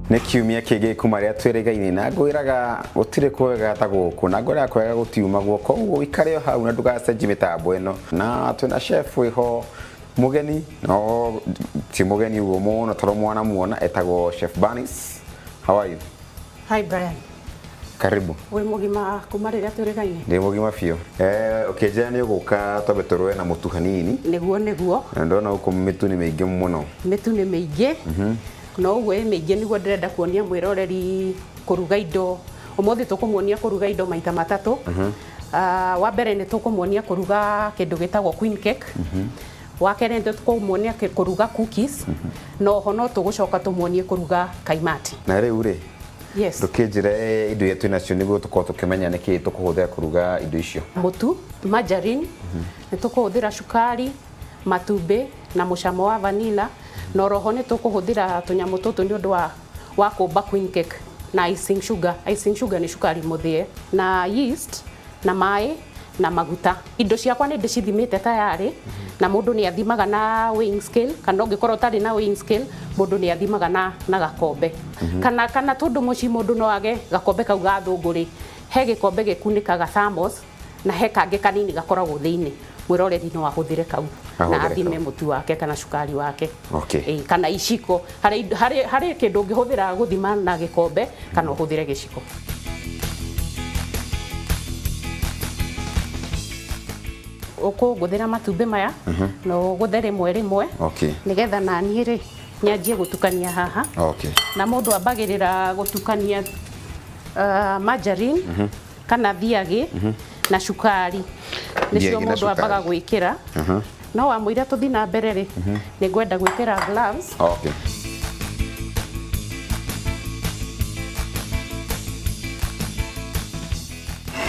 Nĩ kiumia kĩngĩ kuma rĩrĩa twĩrĩgaine na ngwĩraga gũtirĩ kwega ta gũkũ na ngwĩraga kwega gũtiumagwo, koguo ũikare o hau na ndũgacenjie mĩtambo ĩno. Na twĩna chef wĩho mũgeni, no ti mũgeni ũguo mũno tondũ mwana muona, etagwo Chef Bernice. How are you? Hi Brian. Karibu. Wĩ mũgima kuma rĩrĩa twĩrĩgaine? Ndĩ mũgima biũ. Ũkĩnjĩra nĩ ũgũka twambe tũrũe na mũtu hanini. Nĩguo nĩguo. Na ndona gũkũ mĩtu nĩ mĩingĩ mũno. Mĩtu nĩ mĩingĩ. No ũguo ĩ mĩingĩ nĩguo ndĩrenda kuonia mwĩroreri kũruga indo. Ũmũthĩ tũkũmuonia kũruga indo maita matatũ. Wa mbere nĩ tũkũmuonia kũruga kĩndũ gĩtagwo queen cake. Wa kerĩ nĩ tũkũmuonia kũruga cookies. Na oho no tũgũcoka tũmuonie kũruga kaimati. Na rĩu rĩ, Yes. ndũkĩnjĩre indo iria twĩnacio nĩguo tũkorwo tũkĩmenya nĩkĩ tũkũhũthĩra kũruga indo icio. Mũtu, margarine, nĩ tũkũhũthĩra cukari, matumbĩ na mũcamo wa vanilla, na oroho nĩ tũkũhũthĩra tũnyamũ tũtũ nĩ ũndũ wa kũmba queen cake na icing sugar. Icing sugar nĩ cukari mũthĩe, na yeast na maĩ na maguta. Indo ciakwa nĩ ndĩcithimĩte tayarĩ, na mũndũ nĩ athimaga na weighing scale, kana ũngĩkorwo ũtarĩ na weighing scale mũndũ nĩ athimaga na gakombe. Kana tondũ mũciĩ mũndũ no age gakombe kau ga thũngũrĩ, he gĩkombe gĩkunĩkaga thermos na he kangĩ kanini gakoragwo thĩinĩ. Mwĩroreri no ahũthĩre kau na Ahũthĩre athime kau. mũtu wake kana cukari wake. Okay. Kana iciko. Harĩ kĩndũ ũngĩhũthĩra gũthima na gĩkombe kana ũhũthĩre gĩciko. Ũkũngũthĩra matumbĩ maya na ũgũthe rĩmwe rĩmwe. Okay. Nĩgetha naniĩ rĩ nyanjie gũtukania haha. Okay. Na mũndũ ambagĩrĩra gũtukania margarine kana thiagĩ na cukari. Nĩcio Thiagĩ na mũndũ ambaga cukari. gwĩkĩra. No wamũira tũthiĩ na mbere rĩ, nĩ ngwenda gwĩkĩra gloves. Okay.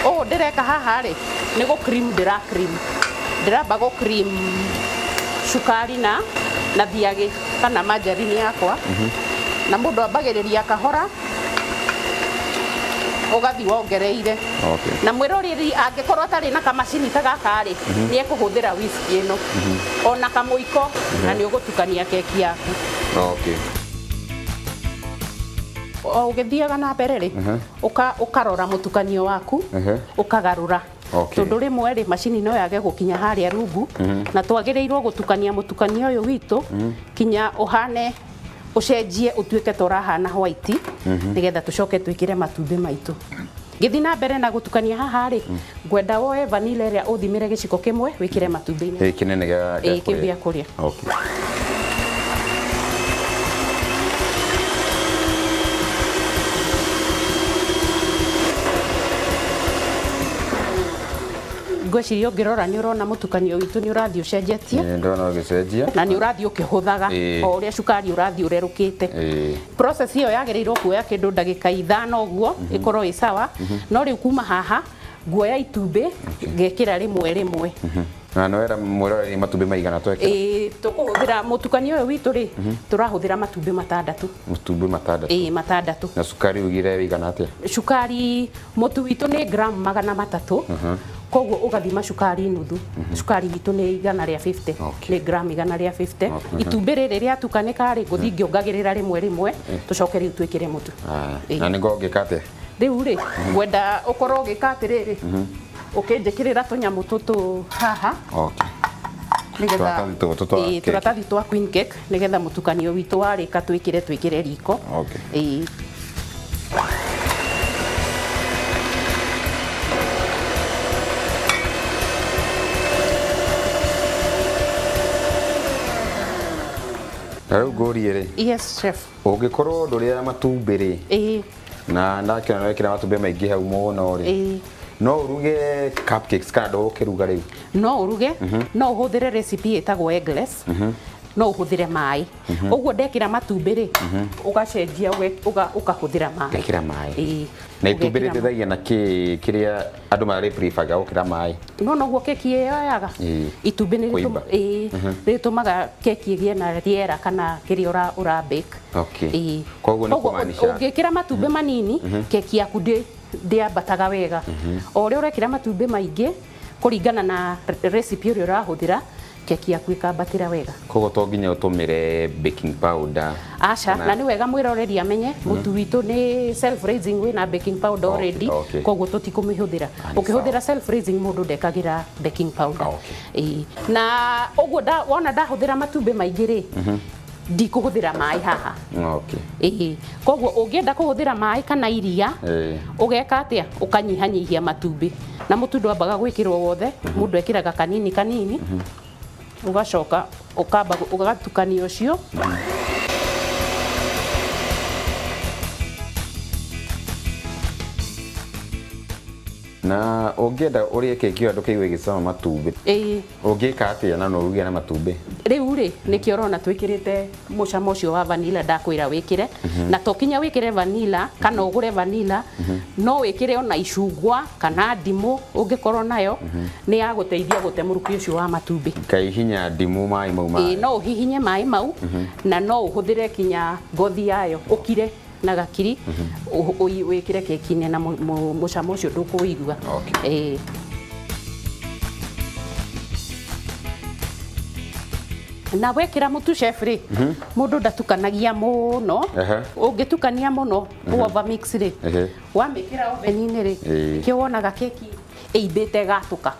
Ũũ ndĩreka haha rĩ, nĩ gũ cream ndĩra cream. Ndĩramba gũ cream cukari na thiagĩ kana margarine yakwa. Na mũndũ ambagĩrĩria kahora ũgathiĩ wongereire. Okay. Na mwĩroreri angĩkorwo atarĩ na kamacini ta gaka rĩ, nĩ ekũhũthĩra whisk ĩno. Ona kamũiko, na nĩ ũgũtukania keki yaku. Okay. O ũgĩthiaga na mbere rĩ, ũkarora mũtukanio waku, ũkagarũra. Okay. Tondũ rĩmwe rĩ, macini no yage gũkinya harĩa rungu, na twagĩrĩirwo gũtukania mũtukanio ũyũ witũ kinya ũhane, ũcenjie ũtuĩke ta ũrahana white, nĩgetha tũcoke twĩkĩre matumbĩ maitũ. Ngĩthiĩ na mbere na gũtukania haha rĩ, ngwenda woe vanilla ĩrĩa ũthimĩre gĩciko kĩmwe wĩkĩre matumbĩ-inĩ. Ĩ, kĩnene gĩa Ĩ, kĩu gĩa kũrĩa. Okay. Ngwĩciria ũngĩrora nĩ ũrona mũtukanio witũ nĩ ũrathiĩ ũcenjetie. Nĩ ndĩrona ũgĩcenjia. Na nĩ ũrathiĩ ũkĩhũthaga o ũrĩa cukari ũrathiĩ ũrerũkĩte. Process ĩyo yagĩrĩirwo kuoya kĩndũ ndagĩka ithano ũguo, ĩkorwo ĩ sawa. No rĩu kuma haha nguoya itumbĩ ngekĩra rĩmwe rĩmwe. Na nĩ wera mwĩroreri matumbĩ maigana twekĩra? Ĩ, tũkũhũthĩra mũtukanio ũyũ witũ rĩ, tũrahũthĩra matumbĩ matandatũ. Matumbĩ matandatũ. Ĩ, matandatũ. Na cukari ugire wĩigana atĩa? Cukari mũtu witũ nĩ gram magana matatũ. Koguo ũgathima cukari nuthu. Cukari witũ nĩ igana rĩa 50. Okay. Nĩ gram igana rĩa 50. Okay. Itumbĩ rĩrĩ rĩatukanĩka rĩ, ngũthiĩ ngĩongagĩrĩra rĩmwe rĩmwe, tũcoke rĩu twĩkĩre mũtu. Ĩ. Na nĩngorwo ngĩka atĩa? Rĩu rĩ, ngwenda ũkorwo ũgĩka atĩrĩrĩ, ũkĩnjĩkĩrĩra tũnyamũ tũtũ haha. Okay. Nĩgetha Tũratathi tũtũ twa Ĩ, keki. tũratathi twa queen cake, nĩgetha mũtukanio witũ warĩka twĩkĩre riko. Okay. Ĩ. Na rĩu ngũrie rĩ, Yes, chef. ũngĩkorwo ndũrĩaga matumbĩ rĩ, Ĩ. na ndakĩona wekĩra matumbĩ maingĩ hau mũno rĩ, Ĩ. no ũruge cupcakes kana ndũgũkĩruga rĩu? No ũruge, no ũhũthĩre recipe ĩtagwo eggless. No ũhũthĩre maĩ. Ũguo ndekĩra matumbĩ rĩ, ũgacenjia ũkahũthĩra maĩ. Ngekĩra maĩ. Ĩ. Na itumbĩ Ũgekĩra rĩteithagia na kĩ kĩrĩa andũ marĩ prefer gũkĩra maĩ? No noguo keki ĩyo yoyaga. Ĩ. Itumbĩ nĩ Kũimba. rĩtũmaga keki ĩgĩe na rĩera kana kĩrĩa ũra bake. Okay. Ĩ. Koguo nĩ Koguo kũmaanisha ũngĩkĩra matumbĩ manini, keki yaku ndĩambataga wega. O ũrĩa ũrekĩra matumbĩ maingĩ kũringana na recipe ĩrĩa ũrahũthĩra, Keki yaku ĩkambatĩra wega. Koguo to nginya ũtũmĩre baking powder? Aca, na nĩ wega mwĩroreri amenye mũtu witũ nĩ self raising, wĩna baking powder already. Koguo tũtikũmĩhũthĩra. Ah, nĩ. Ũkĩhũthĩra self raising, mũndũ ndekagĩra baking powder. Okay. Ĩĩ. Na ũguo wona ndahũthĩra matumbĩ maingĩ rĩ, ndikũhũthĩra maĩ haha. Ĩĩ, koguo ũngĩenda kũhũthĩra maĩ kana iria, ũgeka atĩa? Ũkanyihanyihia matumbĩ, na mũtu ndwambaga gwĩkĩrwo wothe, mũndũ ekĩraga kanini kanini, ũgacoka ũkamba ũgatukania ũcio. Na ũngĩenda ũrĩe keki ĩyo ndũkĩigue ĩgĩcama matumbĩ, ũngĩka atĩa na no ũruge na matumbĩ? Rĩu rĩ, nĩkĩo ũrona twĩkĩrĩte mũcamo ũcio wa vanilla ndakwĩra wĩkĩre. Na to kinya wĩkĩre vanilla kana ũgũre vanilla, no wĩkĩre ona icungwa kana ndimũ ũngĩkorwo nayo, nĩ ya gũteithia gũte mũrukĩ ũcio wa matumbĩ. Ngaihinya ndimũ maĩ mau? Ĩĩ. Maĩ. No ũhihinye maĩ mau, na no ũhũthĩre kinya ngothi yayo, ũkire na gakiri, wĩkĩre keki-inĩ, na mũcamo ũcio ndũkũwĩigua. Ĩĩ. Na wekĩra mũtu, chef, rĩ, mũndũ ndatukanagia mũno. Ũngĩtukania mũno, over mix rĩ, wamĩkĩra oven-inĩ rĩ, kĩo wonaga keki ĩimbĩte ĩgatũka.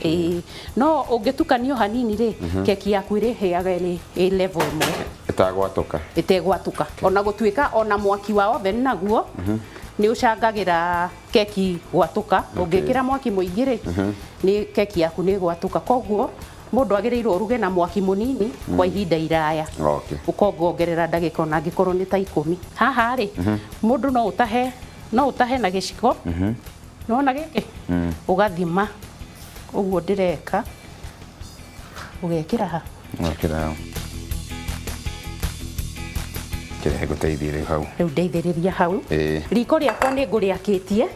Ĩĩ, no ũngĩtukanio hanini rĩ, keki yaku ĩrĩhĩaga ĩrĩ ĩ level ĩmwe. Ĩtagwatũka. Ĩtegwatũka. Ona gũtuĩka ona mwaki wa oven naguo nĩ ũcangagĩra keki gwatũka. Ũngĩkĩra mwaki mũingĩ rĩ, nĩ keki yaku nĩ ĩgwatũka. Koguo mũndũ agĩrĩirwo ũruge na mwaki mũnini kwa ihinda iraya, ũkongongerera ndagĩka ona angĩkorwo nĩ ta 10. Haha rĩ, mũndũ no ũtahe na gĩciko, nĩwona gĩkĩ, ũgathima ũguo ndĩreka, ũgekĩra ha. Wekĩra hau. Kĩrehe ngũteithie rĩu hau. Rĩu ndeithĩrĩria hau. Riko rĩakwa nĩ ngũrĩakĩtie.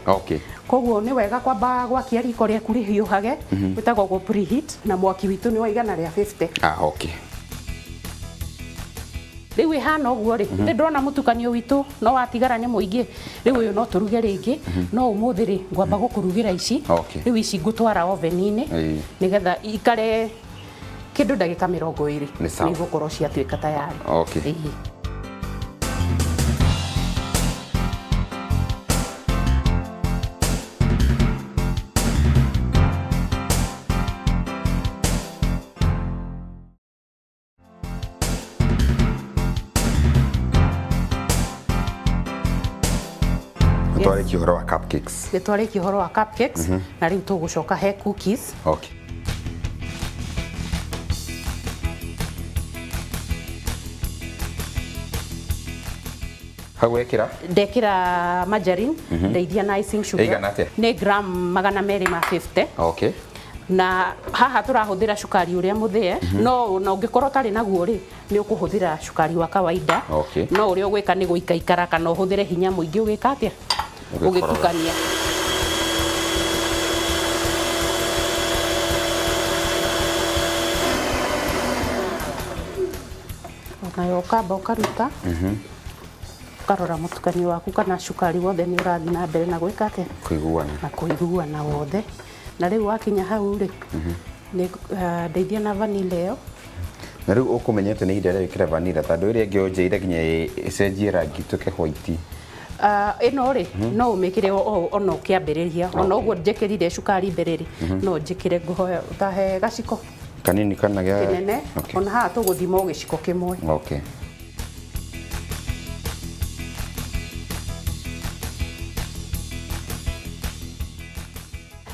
Koguo nĩ wega kwamba gwakia riko rĩaku rĩhiũhage, wĩtagwo gũ preheat, na mwaki witũ nĩ wa 150. Rĩu ĩhana ũguo rĩ, nĩ ndĩrona mũtukanio witũ no watigara nĩ mũingĩ. Rĩu ũyũ no tũruge rĩngĩ, no ũmũthĩ rĩ, ngwamba gũkũrugĩra ici. Rĩu ici ngũtwara oven-inĩ nĩgetha ikare kĩndũ ndagĩka 20. Nĩ sawa. Nĩ igũkorwo ciatuĩka tayari. Ĩĩ. Twarĩkia ũhoro wa cupcakes. Nĩ twarĩkia ũhoro wa cupcakes, na rĩu tũgũcoka he cookies. Hau wekĩra? Ndekĩra margarine, ndeithia na icing sugar. Ĩigana atĩa? Nĩ gram 250. Na haha tũrahũthĩra cukari ũrĩa mũthĩe, no ona ũngĩkorwo ũtarĩ naguo rĩ, nĩ ũkũhũthĩra cukari wa kawaida. No ũrĩa ũgwĩka nĩ gũikaikara kana ũhũthĩre hinya mũingĩ ũgĩka atĩa? Ũgĩkoroga. Ũgĩtukania. Onayo ũkamba ũkaruta, ũkarora mũtukanio waku kana cukari wothe nĩ ũrathiĩ na mbere na gwĩka atĩa? Kũiguana. Na kũiguana wothe. Na rĩu wakinya hau rĩ, nĩ ndeithia na vanilla ĩyo. Na rĩu ũkũmenyete nĩ ihinda rĩa gwĩkĩra vanilla, tondũ ĩrĩa ĩngĩ ũnjĩire nginya ĩcenjie rangi ĩtuĩke white? Ĩno rĩ, no ũmĩkĩre ona ũkĩambĩrĩria, ona ũguo njĩkĩrire cukari mbere rĩ, no njĩkĩre. Ngũhoya ũtahe gaciko. Kanini kana gĩa? Kĩnene. Ona haha tũgũthima o gĩciko kĩmwe.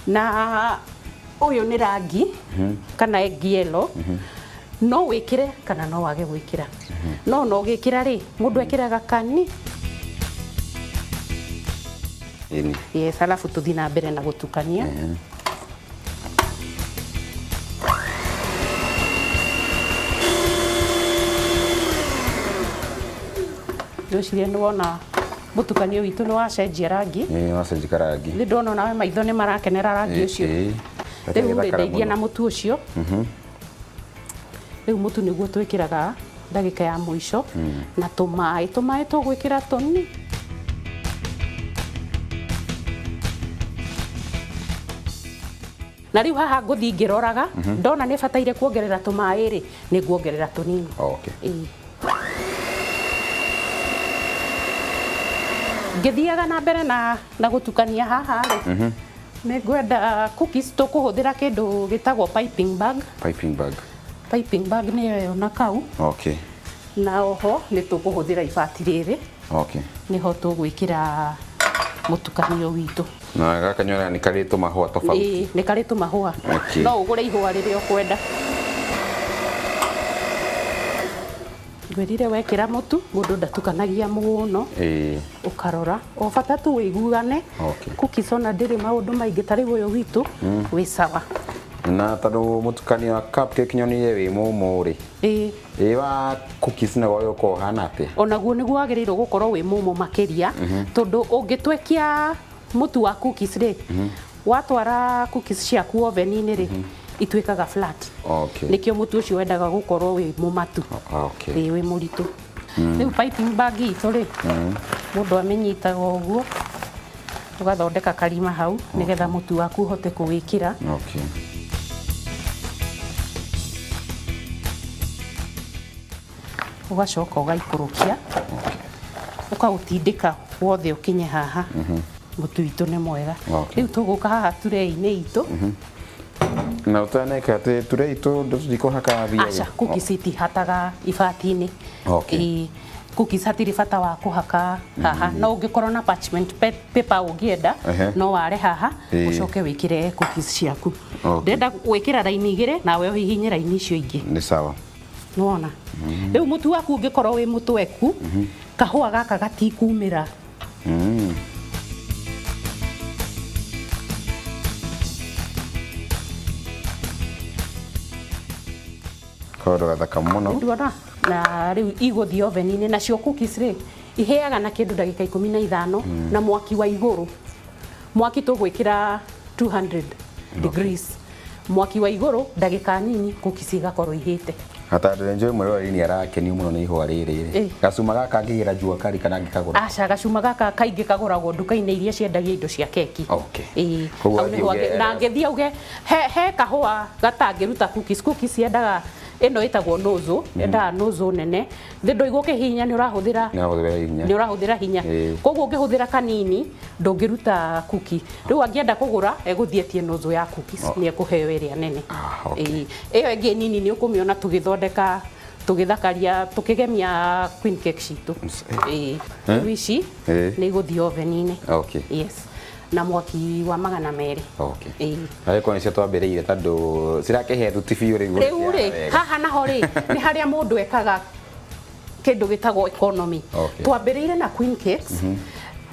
Na ũyũ nĩ rangi kana egg yellow, no wĩkĩre kana no wage gwĩkĩra, no ona ũgĩkĩra rĩ, mũndũ ekĩraga kani. Ĩni. Yes, alafu tũthiĩ na mbere na gũtukania. Ngwĩciria nĩ wona mũtukanio witũ nĩ wacenjia rangi. Nĩ wacenjia rangi. Nĩ ndona onawe maitho nĩ marakenera rangi ũcio. Rĩu rĩ, ndeithia na mũtu ũcio. Rĩu mũtu nĩguo twĩkĩraga ndagĩka ya mũico, na tũmaĩ, tũmaĩ tũgwĩkĩra tũni. Na rĩu haha ngũthiĩ ngĩroraga, ndona nĩ bataire kuongerera tũmaĩ rĩ, nĩ nguongerera tũnini. Okay. Ĩĩ. Ngĩthiaga na mbere na gũtukania haha rĩ, nĩ ngwenda cookies tũkũhũthĩra kĩndũ gĩtagwo piping bag. Piping bag. Piping bag nĩyo ĩyo na kau. Okay. Na oho nĩ tũkũhũthĩra ibati rĩrĩ. Okay. Nĩho tũgwĩkĩra mũtukanio witũ. Na gaka nyona nĩ karĩ tũmahũa tofauti. Ĩĩ, nĩ karĩ tũmahũa. Okay. No ũgũre ihũa rĩrĩa ũkwenda. Ngwĩrire wekĩra mũtu, mũndũ ndatukanagia mũno. Ĩĩ. Ũkarora o bata tu wĩiguane. Okay. Cookies ona ndĩrĩ maũndũ maingĩ, ta rĩu ũyũ witũ wĩ sawa. Na tondũ mũtukanio wa cupcake nyonire wĩ mũmũ rĩ. Ĩĩ. Ĩĩ wa cookies naguo ũgũkorwo ũhana atĩa? Onaguo nĩguo wagĩrĩirwo gũkorwo wĩ mũmũ makĩria, tondũ ũngĩtwekia mũtu wa cookies rĩ, watwara cookies ciaku oven-inĩ rĩ, ituĩkaga flat. Okay. Nĩkĩo mũtu ũcio wendaga gũkorwo wĩ mũmatu. Okay. Ĩĩ, wĩ mũritũ. Rĩu piping bag itũ rĩ, mũndũ amĩnyitaga ũguo, ũgathondeka karima hau nĩgetha mũtu waku ũhote kũwĩkĩra. Okay. Ũgacoka ũgaikũrũkia, ũkaũtindĩka wothe ũkinye haha. Mũtu witũ nĩ mwega. Okay. Rĩu tũgũka haha turei-inĩ itũ. Na ũtaneka atĩ turei tũtikũhaka mbia? Aca, cookies itihataga ibati-inĩ. Okay. Ĩĩ, cookies hatirĩ bata wa kũhaka haha. No ũngĩkorwo na parchment paper ũngĩenda, no ware haha, ũcoke wĩkĩre cookies ciaku. Okay. Ndĩrenda gwĩkĩra raini igĩrĩ, nawe ũhihinye raini icio ingĩ. Nĩ sawa. Nĩwona? Rĩu mũtu waku ũngĩkorwo wĩ mũtweku, kahũa gaka gatikumĩra. Kaũndũ gathaka mũno. Nduona? Na rĩu igũthiĩ oven-inĩ, nacio cookies rĩ, ihĩaga na kĩndũ ndagĩka 15 na mwaki wa igũrũ. Mwaki tũgwĩkĩra 200 degrees. Mwaki wa igũrũ ndagĩka nini cookies igakorwo ihĩte. Hata njũĩ mwĩroreri nĩ arakenio mũno nĩ ihũa rĩrĩ rĩ. Gacuma gaka angĩgĩra jua kali kana angĩkagũra? Aca, gacuma gaka kaingĩ kagũragwo nduka-inĩ iria ciendagia indo cia keki. Okay. Ĩĩ. Koguo Hau nĩho athiĩ uge- na angĩthiĩ auge he kahũa gatangĩruta cookies. Cookies yendaga ĩno ĩtagwo nozzle, yendaga nozzle nene. Thĩ ndũigũ ũkĩhihinya nĩ ũrahũthĩra Nĩ ũrahũthĩra hinya. Nĩ ũrahũthĩra hinya. Koguo ũngĩhũthĩra kanini ndũngĩruta cookie. Rĩu angĩenda kũgũra egũthiĩ etie nozzle ya cookies, nĩ ekũheo ĩrĩa nene. Okay. Ĩĩ. Ĩyo ĩngĩ nini nĩ ũkũmĩona tũgĩthondeka, tũgĩthakaria, tũkĩgemia queen cake citũ. Ĩĩ. Rĩu ici nĩ igũthiĩ oven-inĩ. Okay. Yes. Na mwaki wa 200. Okay. Ĩĩ. Arĩkorwo nĩcio twambĩrĩire tondũ cirakĩhe thuti biũ rĩu. Rĩu rĩ, haha naho rĩ, nĩ harĩa mũndũ ekaga kĩndũ gĩtagwo economy. Okay. Twambĩrĩire na queen cakes.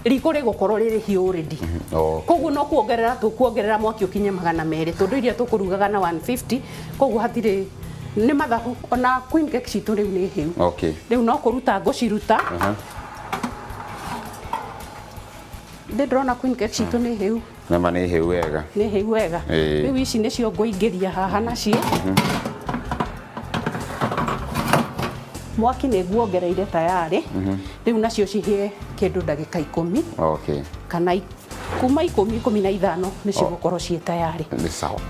Riko rĩgũkorwo rĩrĩ hiũ already. Okay. Koguo no kuongerera tũkuongerera mwaki ũkinye 200, tondũ iria tũkũrugaga na 150, koguo hatirĩ nĩ mathabu. Ona queen cake citũ rĩu nĩ hĩu. Okay. Rĩu no kũruta ngũciruta. Ndĩ ndĩrona queen cake citũ nĩ hĩu. Nama nĩ hĩu wega. Nĩ hĩu wega. Ĩĩ. Rĩu ici nĩcio ngũingĩria haha nacio. Mwaki nĩ nguongereire tayarĩ. Rĩu nacio cihĩe kĩndũ ndagĩka 10. Okay. Kana kuma 10, 15 nĩ cigũkorwo ciĩ tayarĩ. Nĩ sawa.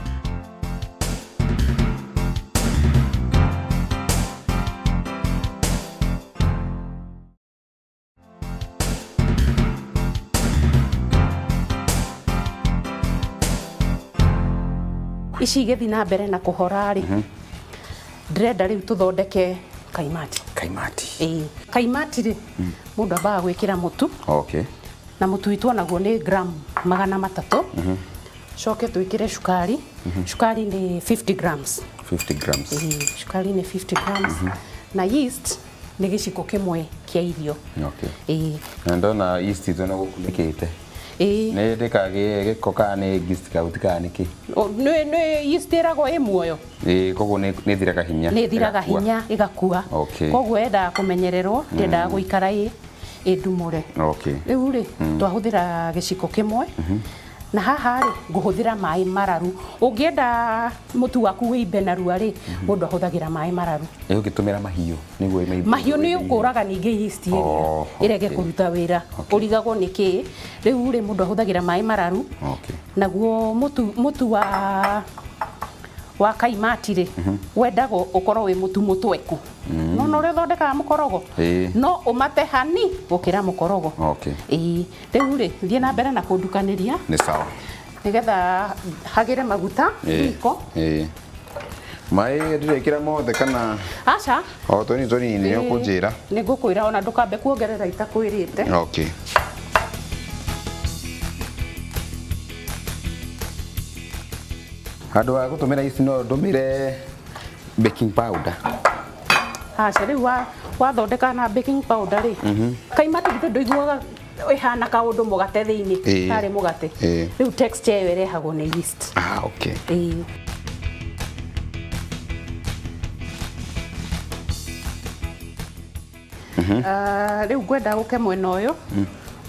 Ici igĩthiĩ na mbere na kũhora rĩ, ndĩrenda rĩu tũthondeke kaimati. Kaimati. Ĩĩ. Kaimati rĩ, mũndũ ambaga gwĩkĩra mũtu. Okay. Na mũtu witũ onaguo nĩ gram 300. Coke twĩkĩre cukari. Cukari nĩ 50 grams. 50 grams. Ĩĩ, cukari nĩ 50 grams. Na yeast nĩ gĩciko kĩmwe kĩa irio. Okay. Ĩĩ. Na ndona yeast itũ no gũkunĩkĩte. Ĩĩ. Nĩ ndĩkagĩe gĩko kana nĩ yeast kauti kana nĩ kĩ? Nĩ yeast ĩragwo ĩ muoyo. Ĩĩ, koguo nĩ ĩthiraga hinya. Nĩ ĩthiraga Ĩgakua. hinya ĩgakua. Okay. Koguo yendaga kũmenyererwo, ndĩendaga gũikara ĩ ndumũre. Okay. Rĩu rĩ, twahũthĩra gĩciko kĩmwe. Na haha rĩ, ngũhũthĩra maĩ mararu. Ũngĩenda mũtu waku wĩimbe narua rĩ, mũndũ ahũthagĩra maĩ mararu. Ĩ ũngĩtũmĩra mahiũ nĩguo Mahiũ nĩ ũkũraga ningĩ yeast ĩrĩa Oh, ĩrege okay. kũruta wĩra. Okay. Ũrigagwo nĩ kĩĩ. Rĩu rĩ, mũndũ ahũthagĩra maĩ mararu. Okay. Naguo mũtu wa kaimati rĩ, wendagwo ũkorwo wĩ mũtu mũtweku. No no ũrĩa ũthondekaga mũkorogo, Ĩĩ. no ũmate hani gũkĩra mũkorogo. Okay. Ĩĩ. Rĩu rĩ, thiĩ na mbere na kũndukanĩria Nĩ sawa. nĩgetha hagĩre maguta Ĩĩ. riko. Ĩĩ. Maĩ ndĩrekĩra mothe kana Aca. o tũnini tũnini nĩ ũkũnjĩra? Nĩ ngũkwĩra ona ndũkambe kuongerera itakwĩrĩte. Okay. Handũ ha gũtũmĩra ici no ndũmĩre baking powder. Aca, rĩu wathondeka na baking powder rĩ, kaimati githĩ ndũiguaga ĩhana kaũndũ mũgate thĩinĩ, Ĩĩ. tarĩ mũgate. Ĩĩ. Rĩu texture ĩyo ĩrehagwo nĩ yeast. Ah, okay. Ĩĩ. Rĩu ngwenda ũke mwena ũyũ,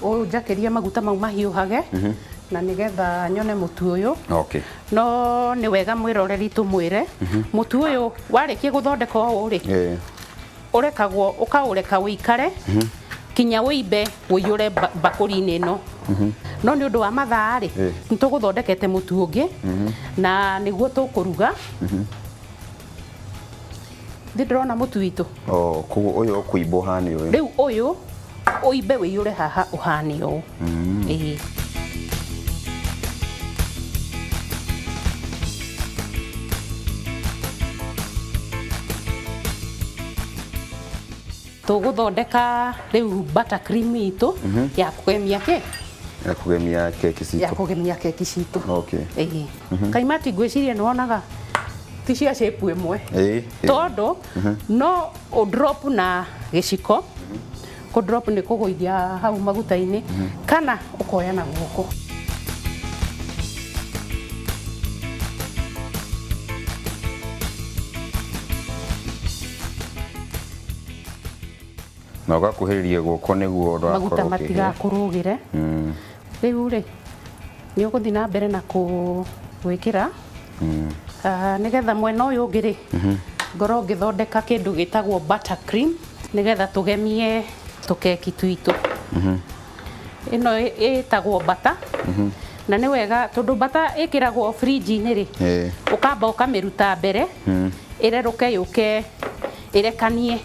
ũnjakĩrie maguta mau mahiũhage, na nĩgetha nyone mũtu ũyũ. Okay. No nĩ wega mwĩroreri tũmwĩre, mũtu ũyũ warĩkia gũthondeka ũũ rĩ, Ĩĩ. ũrekagwo ũkaũreka ũikare kinya wĩimbe ũiyũre mbakũri-inĩ ĩno. No nĩ ũndũ wa mathaa rĩ, Ĩĩ. nĩ tũgũthondekete mũtu ũngĩ na nĩguo tũkũruga. Ndĩ ndĩrona mũtu witũ. Oh, koguo ũyũ ũkũimba ũhane ũyũ. Rĩu ũyũ ũimbe ũiyũre haha ũhane ũũ. Ĩĩ. Tũgũthondeka rĩu butter cream itũ ya kũgemia kĩ? Ya kũgemia keki citũ. Ya kũgemia keki citũ. Okay. Ĩĩ. Kaimati ngwĩciria nĩ wonaga ti cia shape ĩmwe. Ĩĩ. Tondũ no ũ drop na gĩciko. Kũ drop nĩ kũgũithia hau maguta-inĩ kana ũkoya na guoko. Na ũgakuhĩrĩria guoko nĩguo ndũgakorwo Maguta ũkĩhĩa. matigakũrũgĩre. Rĩu rĩ, nĩ ũgũthiĩ na mbere na gwĩkĩra. Nĩgetha mwena ũyũ ũngĩ rĩ, ngorwo ngĩthondeka kĩndũ gĩtagwo butter cream nĩgetha tũgemie tũkeki twitũ. Ĩno ĩtagwo butter. Na nĩ wega tondũ butter ĩkĩragwo fridge-inĩ rĩ, Ĩĩ. ũkamba ũkamĩruta mbere, ĩrerũke yũke ĩrekanie.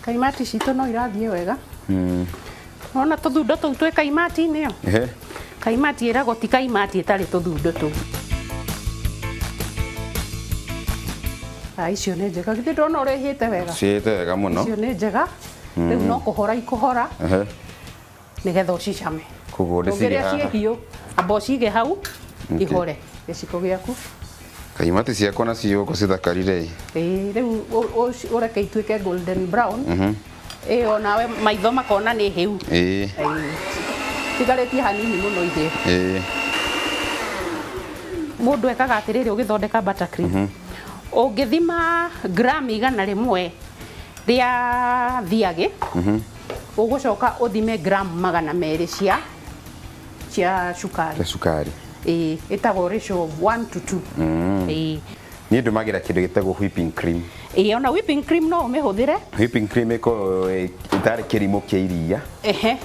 Kaimati citũ no irathiĩ wega. Wona tũthundo tũu twĩ kaimati-inĩ ĩyo? Ehe. Kaimati ĩragwo ti kaimati ĩtarĩ tũthundo tũu. Ah, icio nĩ njega. Githĩ ndona ũrĩa ihĩte wega? Cihĩte wega mũno. Icio nĩ njega. Rĩu no kũhora ikũhora Ehe. nĩgetha ũcicame. Koguo ndĩcige Ndũngĩrĩa haha. ciĩ hiũ, amba ũcige hau ihore gĩciko gĩaku. Kaimati ciakwa nacio ũguo cithakarire. Ĩĩ, rĩu ũreke ituĩke golden brown. Ĩĩ, onawe maitho makona nĩ hĩu. Ĩĩ. Ĩĩ. Tigarĩtie hanini mũno ihĩe. Ĩĩ. Mũndũ ekaga atĩrĩrĩ ũgĩthondeka butter cream. Ũngĩthima gram 100 rĩa thiagĩ, ũgũcoka ũthime gram 200 cia cukari. Cia cukari. Ĩĩ, ĩtagwo ratio of 1 to 2. Ĩĩ. Niĩ ndũmagĩra kĩndũ gĩtagwo whipping cream. Ĩĩ, ona whipping cream no ũmĩhũthĩre. Whipping cream ĩkoragwo ĩtarĩ kĩrimũ kĩa iria. Ehe.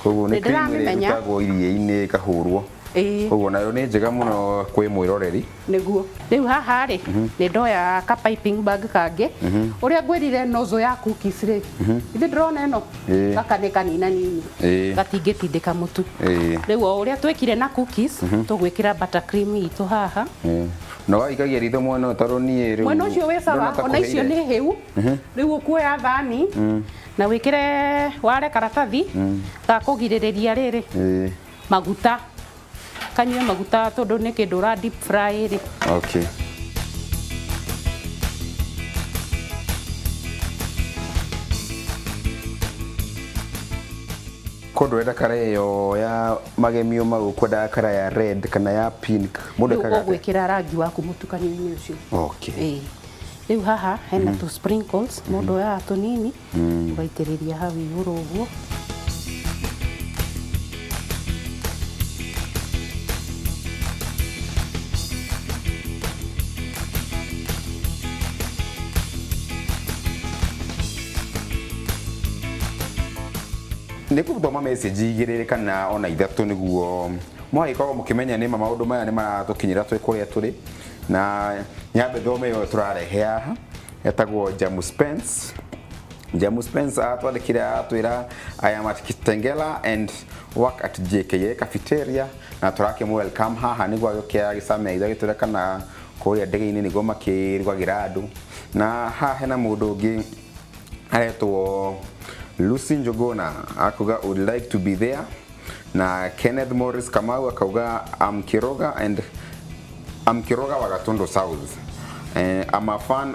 Koguo nĩ Nĩ cream ĩrĩa ndĩramĩmenya. ĩrutagwo iria-inĩ ĩkahũrwo. Ĩĩ. Koguo nayo nĩ njega mũno kwĩ mwĩroreri. Nĩguo. Rĩu haha rĩ, nĩ ndoya ka piping bag kangĩ. Ũrĩa ngwĩrire nozzle ya cookies rĩ, ithe ndĩrona ĩno? Ĩĩ. Gaka nĩ kanina nini. Ĩĩ. Gatingĩtindĩka mũtu. Ĩĩ. Rĩu o ũrĩa twĩkire na cookies, tũgwĩkĩra butter cream itũ haha. Ĩĩ. Na waikagia ritho mwena ũyũ tondũ niĩ rĩu Mwena ũcio wĩ sawa, ndona ta ona icio kũhĩire. nĩ hĩu. Rĩu ũkuoya thani na wĩkĩre ware karatathi ga kũgirĩrĩria rĩrĩ Ĩĩ. maguta. Kanyue maguta tondũ nĩ kĩndũ ũra deep fry rĩ. Okay. Ko ndũrenda kara ĩyo ya magemio mau, kwendaga kara ya red kana ya pink, mũndũ Rĩu ekaga atĩa? Ũgwĩkĩra rangi waku mũtukanio-inĩ ũcio. Okay. Ĩĩ. Rĩu haha hena tũ sprinkles, mũndũ oyaga tũnini ũgaitĩrĩria hau igũrũ ũguo. Nĩ gũthoma message igĩrĩ kana ona ithatũ nĩguo mwagĩkorwo mũkĩmenya nĩma maũndũ maya nĩ maratũkinyĩra twĩ kũrĩa tũrĩ, na nyambe thome ĩyo tũrarehe haha etagwo Jamu Spence. Jamu Spence atwandĩkire atwĩra, "I am at Kitengela and work at JKA cafeteria," na tũrakĩmũ welcome haha nĩguo agĩũke agĩcame ithe agĩtwĩra kana kũrĩa ndege-inĩ nĩguo makĩrugagĩra andũ. Na haha hena mũndũ ũngĩ aretwo Lucy Njuguna, akuga, "Would like to be there." Na Kenneth Morris Kamau akauga, "I'm Kiroga and I'm Kiroga wa Gatundu South. I'm a fan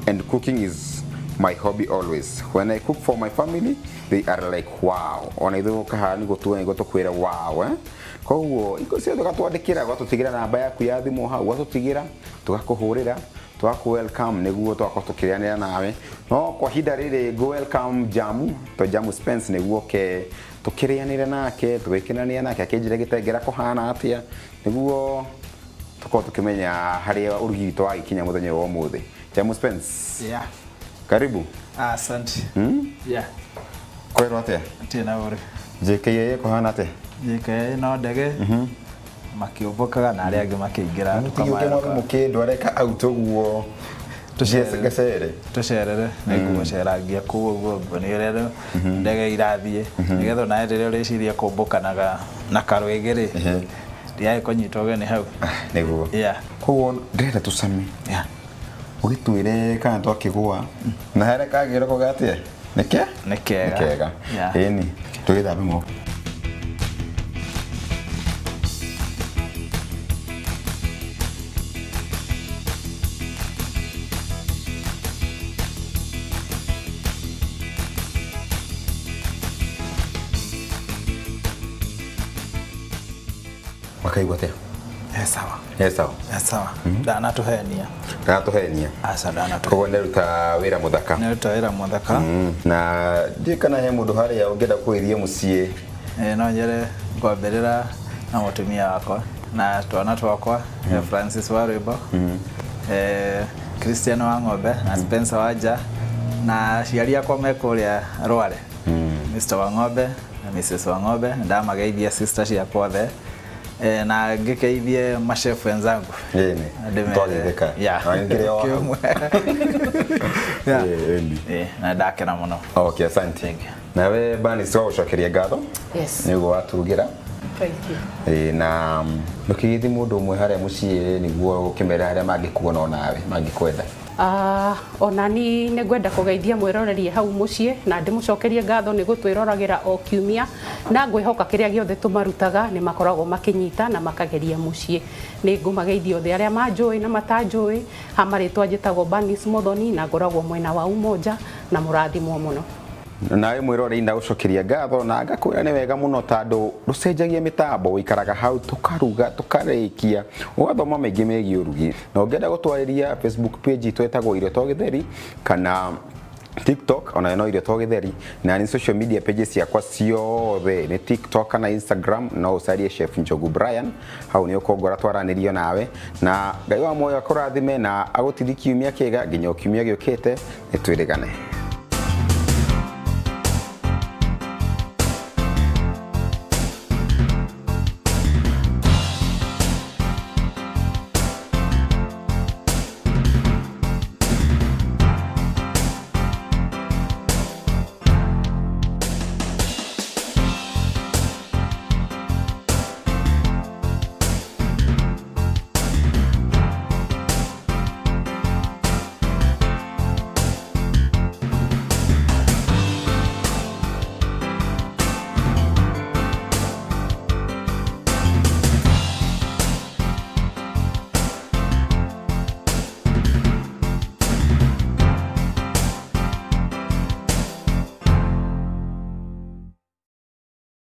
and cooking is my hobby. Always when I cook for my family, they are like, 'Wow.'" Ona ithuĩ gũka haha nĩguo tuone, nĩguo tũkwĩre wow, eh? Koguo hingo ciothe ũgatwandĩkĩra, ũgatũtigĩra namba yaku ya thimũ hau, ũgatũtigĩra, tũgakũhũrĩra, tũgakũ welcome nĩguo tũgakorwo tũkĩrĩanĩra nawe. No kwa ihinda rĩrĩ ngũ welcome Jamu to Jamu Spence nĩguo oke tũkĩrĩanĩre nake, tũgĩkenania nake, akĩnjĩre gĩtengera kũhana atĩa, nĩguo tũkorwo tũkĩmenya harĩa ũrugi witũ wagĩkinya mũthenya wa ũmũthĩ. Jamu Spence. Yeah. Karibu. Asante. Yeah. Kwĩrwo atĩa? Tena uri. JKIA kũhana atĩa? JKIA no ndege makĩũmbũkaga na arĩa angĩ makĩingĩra. Mũtigĩũke mwambe mũkĩndware ka out ũguo. Tũcerere. Gacere. Tũcerere, nĩngũgũcerangia kũu ũguo nguonie ũrĩa ndege irathiĩ, nĩgetha onawe rĩrĩa ũrĩciria kũmbũka na karwĩgĩ rĩ, ndigae kũnyita ũgeni hau. Nĩguo. Koguo ndĩrenda tũcame. Ũgĩtwĩre kana twakĩgũa na harĩa kagĩrwo koga atĩa, nĩke Nĩ kega. Nĩ kega. Ĩni tũgĩthambe moko. Makaigua atĩa? He sawa. He sawa. He sawa, ndanatũhenia. Ndatũhenia. Aca, ndanatũhenia. Koguo nĩruta wĩra mũthaka. Nĩruta wĩra mũthaka. Na ndiũĩ kana he mũndũ harĩa ũngĩenda kũgĩthiĩ mũciĩ. No nyere ngwambĩrĩra na mũtumia wakwa na twana twakwa, Francis wa Rwĩmbo, Christian wa Ng'ombe na Spencer wa Nja, na aciari akwa me kũrĩa Rware, Mr wa Ng'ombe na Mrs wa Ng'ombe. Ndamageithia sister ciakwa othe, na ngĩkeithie mashefu wenzangu. Ĩni. Ndĩmere- Twageithĩka. Yeah. Na ngĩrĩ o hau. Kĩmwe. Yeah. Ĩni. Na ndakena mũno. Okay, asante. Thank you. Nawe Banis, wa gũcokeria ngatho Yes. nĩguo watugĩra. Thank you. Ĩĩ, na ndũkĩgĩthi mũndũ ũmwe harĩa mũciĩ nĩguo ũkĩmere harĩa mangĩkuona onawe mangĩkwenda. Ona ni nĩ ngwenda kũgeithia mwĩroreri hau mũciĩ na ndĩmũcokerie ngatho nĩ gũtwĩroragĩra o kiumia, na ngwĩhoka kĩrĩa gĩothe tũmarutaga nĩ makoragwo makĩnyita na makageria mũciĩ. Nĩ ngũmageithia othe arĩa manjũĩ na matanjũĩ. Ha marĩtwa njĩtagwo Bernice Muthoni na ngoragwo mwena wa Umoja, na mũrathimwo mũno. Nawe mwĩroreri ndagũcokeria ngatho na ngakwĩra nĩ wega mũno tondũ ndũcenjagia mĩtambo, ũikaraga hau tũkaruga tũkarĩkia, ũgathoma maingĩ megiĩ ũrugi. Na ũngĩenda gũtwarĩria, Facebook page itũ ĩtagwo Irio to Gĩtheri, kana TikTok ona no Irio to Gĩtheri, na nĩ social media pages ciakwa ciothe nĩ TikTok kana Instagram, no ũcarie Chef Njogu Brian, hau nĩ ũkũngora twaranĩrio nawe. Na Ngai wa muoyo akũrathime na agũtithie kiumia kĩega nginya o kiumia gĩũkĩte, nĩ twĩrĩgane.